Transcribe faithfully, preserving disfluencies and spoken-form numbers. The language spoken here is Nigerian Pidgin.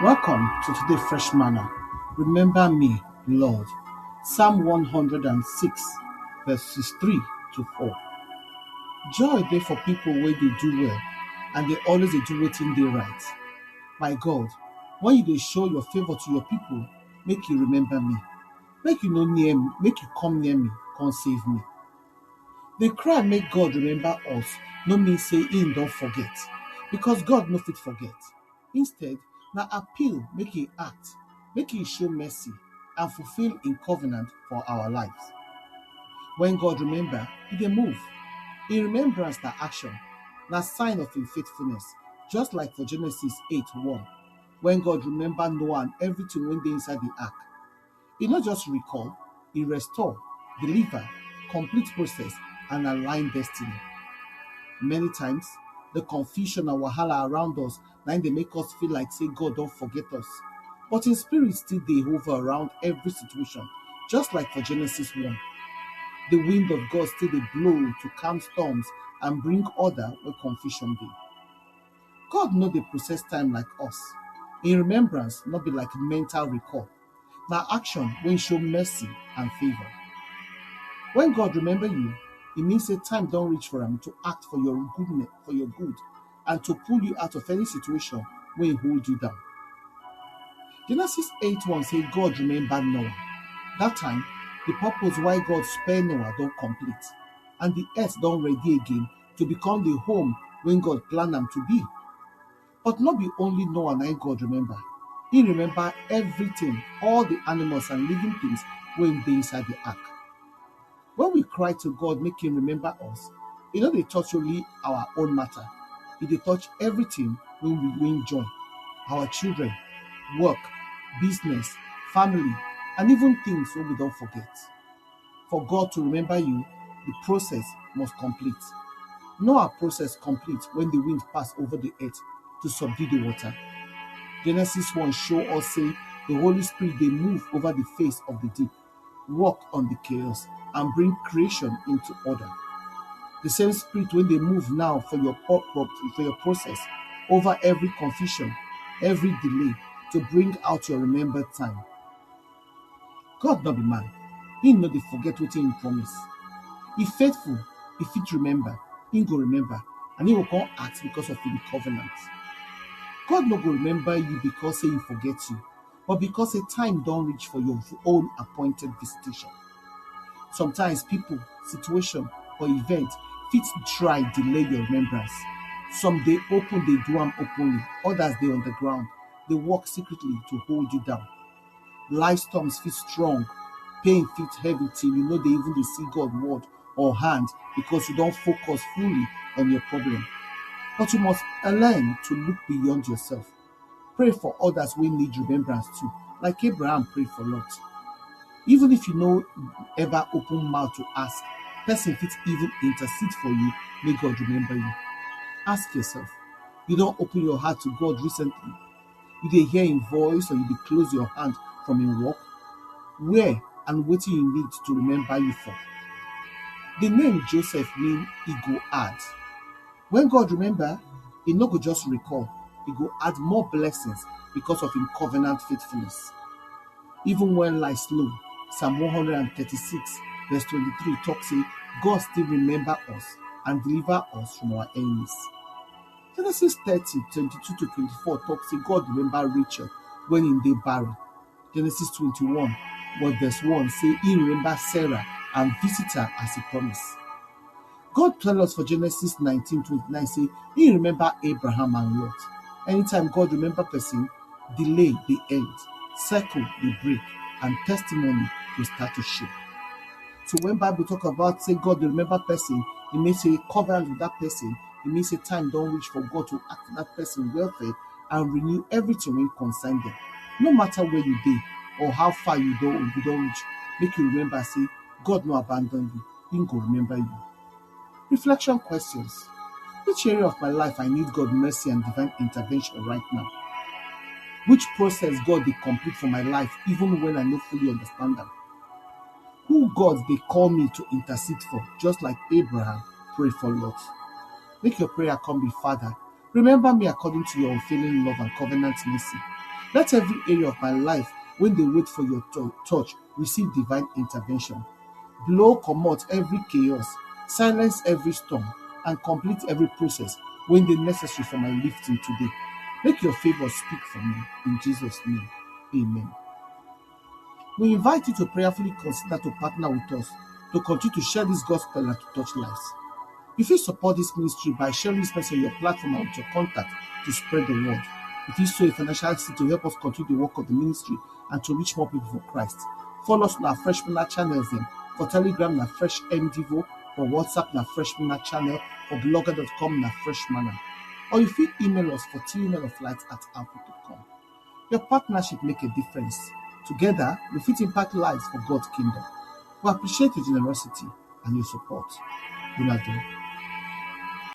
Welcome to today Fresh Manna. Remember me, Lord. Psalm one hundred and six, verses three to four. Joy dey for people wey dey do well and dey always dey do wetin dey right. My God, when you dey show your favor to your people, make you remember me. Make you no near me, make you come near me, come save me. The cry make God remember us no mean say im don forget, because God no fit forget. Instead, na appeal make e act, make e show mercy and fulfill im covenant for our lives. When God remember, e dey move. Im remembrance na action, na sign of im faithfulness, just like for Genesis eight one, when God remember Noah and everything wey dey inside the ark. E no just recall, e restore, deliver, complete process, and align destiny. Many times, the confusion and wahala around us na im dey make us feel like say God don forget us. But im spirit still dey hover around every situation, just like for Genesis one. The wind of God still dey blow to calm storms and bring order where confusion dey. God no dey process time like us. Im remembrance no be like mental recall. Na action wey show mercy and favor. When God remember you, e mean say time don reach for am to act for your goodness, for your good, and to pull you out of any situation wey hold you down. Genesis eight one say God remember Noah. That time, the purpose why God spare Noah don complete, and the earth don ready again to become the home wey God plan am to be. But no be only Noah na im God remember. He remember everything, all the animals and living things wey dey inside the ark. When we cry to God make him remember us, e no dey touch only our own matter. E dey touch everything wey we wey join. Our children, work, business, family, and even things wey we don forget. For God to remember you, the process must complete. Noah process complete when the wind pass over the earth to subdue the water. Genesis one show us say the Holy Spirit dey move over the face of the deep, work on the chaos, and bring creation into order. The same spirit wey dey move now for your pro- pro- for your process, over every confusion, every delay, to bring out your remembered time. God no be man, he no dey forget wetin he promise. He faithful, he fit remember, he go remember, and he go come act because of him covenant. God no go remember you because say he forget you, but because say time don reach for your own appointed visitation. Sometimes people, situation, or event fit try delay your remembrance. Some dey open dey do am openly, others dey on the ground, dey work secretly to hold you down. Life storms fit strong, pain fit heavy till you no dey even dey see God word or hand because you don focus fully on your problem. But you must learn to look beyond yourself. Pray for others wey need remembrance too, like Abraham pray for Lot. Even if you no ever open mouth to ask, person fit even intercede for you, make God remember you. Ask yourself, you don open your heart to God recently? You dey hear him voice or you dey close your hand from him work? Where and wetin you need to remember you for? The name Joseph mean e go add. When God remember, he no go just recall, he go add more blessings because of him covenant faithfulness. Even when life slow, Psalm one hundred thirty-six, verse twenty-three talk say God still remember us and deliver us from our enemies. Genesis thirty, twenty-two to twenty-four talk say God remember Rachel when he dey barren. Genesis twenty-one, but verse one say he remember Sarah and visit her as he promised. God tell us for Genesis nineteen twenty-nine say he remember Abraham and Lot. Anytime God remember person, delay dey end, circle dey break, and testimony go start to show. So when Bible talk about say God dey remember person, e mean say covenant with that person, e mean say time don reach for God to act for that person welfare and renew everything wey concern them. No matter where you dey or how far you don you don reach, make you remember say God no abandon you, he go remember you. Reflection questions. Which area of my life I need God mercy and divine intervention right now? Which process God dey complete for my life even when I no fully understand am? Who God dey call me to intercede for, just like Abraham pray for Lot? Make your prayer come be, Father, remember me according to your unfailing love and covenant mercy. Let every area of my life wey dey wait for your tou- touch receive divine intervention. Blow comot every chaos, silence every storm, and complete every process wey dey necessary for my lifting today. Make your favor speak for me in Jesus' name. Amen. We invite you to prayerfully consider to partner with us to continue to share this gospel and to touch lives. You fit support this ministry by sharing this message on your platform and with your contact to spread the word. You fit sow a financial seed to help us continue the work of the ministry and to reach more people for Christ. Follow us on our Fresh Manna channels dem. For Telegram na Fresh M Devo, for WhatsApp na Fresh Manna channel, for blogger dot com na Fresh Manna. Or you fit email us for tnloflight at outlook dot com. Your partnership make a difference. Together, we fit impact lives for God's kingdom. We appreciate your generosity and your support. Una do.